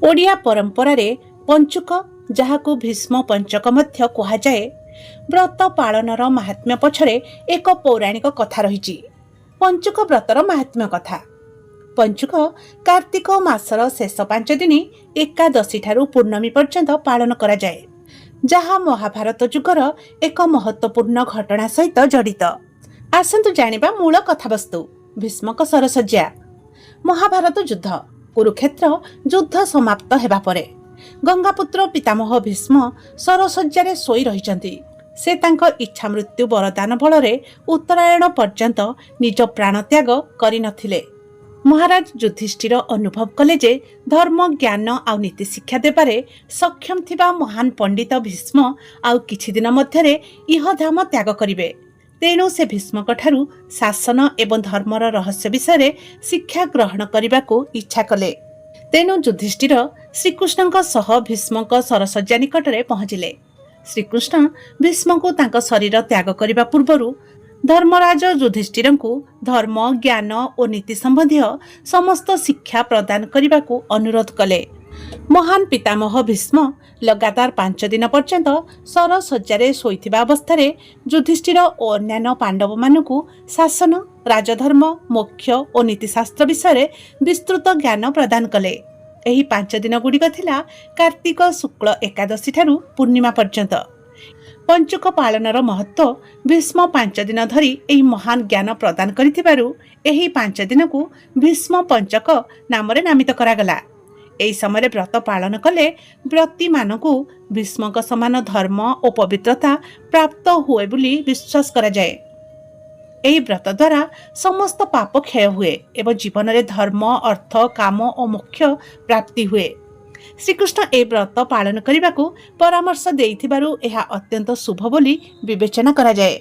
ଓଡ଼ିଆ ପରମ୍ପରାରେ ପଞ୍ଚୁକ, ଯାହାକୁ ଭୀଷ୍ମ ପଞ୍ଚକ ମଧ୍ୟ କୁହାଯାଏ, ବ୍ରତ ପାଳନର ମାହାତ୍ମ୍ୟ ପଛରେ ଏକ ପୌରାଣିକ କଥା ରହିଛି। ପଞ୍ଚୁକ ବ୍ରତର ମାହାତ୍ମ୍ୟ କଥା। ପଞ୍ଚୁକ କାର୍ତ୍ତିକ ମାସର ଶେଷ 5 ଦିନ ଏକାଦଶୀଠାରୁ ପୂର୍ଣ୍ଣମୀ ପର୍ଯ୍ୟନ୍ତ ପାଳନ କରାଯାଏ, ଯାହା ମହାଭାରତ ଯୁଗର ଏକ ମହତ୍ତ୍ୱପୂର୍ଣ୍ଣ ଘଟଣା ସହିତ ଜଡ଼ିତ। ଆସନ୍ତୁ ଜାଣିବା ମୂଳ କଥାବସ୍ତୁ। ଭୀଷ୍ମଙ୍କ ଶରଶଯ୍ୟା। ମହାଭାରତ ଯୁଦ୍ଧ। କୁରୁକ୍ଷେତ୍ର ଯୁଦ୍ଧ ସମାପ୍ତ ହେବା ପରେ ଗଙ୍ଗାପୁତ୍ର ପିତାମହ ଭୀଷ୍ମ ଶରଶଯ୍ୟାରେ ଶୋଇ ରହିଛନ୍ତି। ସେ ତାଙ୍କ ଇଚ୍ଛା ମୃତ୍ୟୁ ବରଦାନ ବଳରେ ଉତ୍ତରାୟଣ ପର୍ଯ୍ୟନ୍ତ ନିଜ ପ୍ରାଣତ୍ୟାଗ କରିନଥିଲେ। ମହାରାଜ ଯୁଧିଷ୍ଠିର ଅନୁଭବ କଲେ ଯେ ଧର୍ମ, ଜ୍ଞାନ ଆଉ ନୀତି ଶିକ୍ଷା ଦେବାରେ ସକ୍ଷମ ଥିବା ମହାନ ପଣ୍ଡିତ ଭୀଷ୍ମ ଆଉ କିଛି ଦିନ ମଧ୍ୟରେ ଇହଧାମ ତ୍ୟାଗ କରିବେ। ତେଣୁ ସେ ଭୀଷ୍ମଙ୍କଠାରୁ ଶାସନ ଏବଂ ଧର୍ମର ରହସ୍ୟ ବିଷୟରେ ଶିକ୍ଷା ଗ୍ରହଣ କରିବାକୁ ଇଚ୍ଛା କଲେ। ତେଣୁ ଯୁଧିଷ୍ଠିର ଶ୍ରୀକୃଷ୍ଣଙ୍କ ସହ ଭୀଷ୍ମଙ୍କ ଶରଶଯ୍ୟା ନିକଟରେ ପହଞ୍ଚିଲେ। ଶ୍ରୀକୃଷ୍ଣ ଭୀଷ୍ମଙ୍କୁ ତାଙ୍କ ଶରୀର ତ୍ୟାଗ କରିବା ପୂର୍ବରୁ ଧର୍ମରାଜ ଯୁଧିଷ୍ଠିରଙ୍କୁ ଧର୍ମ, ଜ୍ଞାନ ଓ ନୀତି ସମ୍ବନ୍ଧୀୟ ସମସ୍ତ ଶିକ୍ଷା ପ୍ରଦାନ କରିବାକୁ ଅନୁରୋଧ କଲେ। ମହାନ ପିତାମହ ଭୀଷ୍ମ ଲଗାତାର 5 ଦିନ ପର୍ଯ୍ୟନ୍ତ ଶରଶଯ୍ୟାରେ ଶୋଇଥିବା ଅବସ୍ଥାରେ ଯୁଧିଷ୍ଠିର ଓ ଅନ୍ୟାନ୍ୟ ପାଣ୍ଡବମାନଙ୍କୁ ଶାସନ, ରାଜଧର୍ମ, ମୋକ୍ଷ ଓ ନୀତିଶାସ୍ତ୍ର ବିଷୟରେ ବିସ୍ତୃତ ଜ୍ଞାନ ପ୍ରଦାନ କଲେ। ଏହି 5 ଦିନ ଗୁଡ଼ିକ ଥିଲା କାର୍ତ୍ତିକ ଶୁକ୍ଳ ଏକାଦଶୀଠାରୁ ପୂର୍ଣ୍ଣିମା ପର୍ଯ୍ୟନ୍ତ। ପଞ୍ଚୁକ ପାଳନର ମହତ୍ତ୍ୱ। ଭୀଷ୍ମ 5 ଦିନ ଧରି ଏହି ମହାନ ଜ୍ଞାନ ପ୍ରଦାନ କରିଥିବାରୁ ଏହି 5 ଦିନକୁ ଭୀଷ୍ମ ପଞ୍ଚକ ନାମରେ ନାମିତ କରାଗଲା। ଏହି ସମୟରେ ବ୍ରତ ପାଳନ କଲେ ବ୍ରତୀମାନଙ୍କୁ ଭୀଷ୍ମଙ୍କ ସମାନ ଧର୍ମ ଓ ପବିତ୍ରତା ପ୍ରାପ୍ତ ହୁଏ ବୋଲି ବିଶ୍ୱାସ କରାଯାଏ। ଏହି ବ୍ରତ ଦ୍ୱାରା ସମସ୍ତ ପାପ କ୍ଷୟ ହୁଏ ଏବଂ ଜୀବନରେ ଧର୍ମ, ଅର୍ଥ, କାମ ଓ ମୋକ୍ଷ ପ୍ରାପ୍ତି ହୁଏ। ଶ୍ରୀକୃଷ୍ଣ ଏହି ବ୍ରତ ପାଳନ କରିବାକୁ ପରାମର୍ଶ ଦେଇଥିବାରୁ ଏହା ଅତ୍ୟନ୍ତ ଶୁଭ ବୋଲି ବିବେଚନା କରାଯାଏ।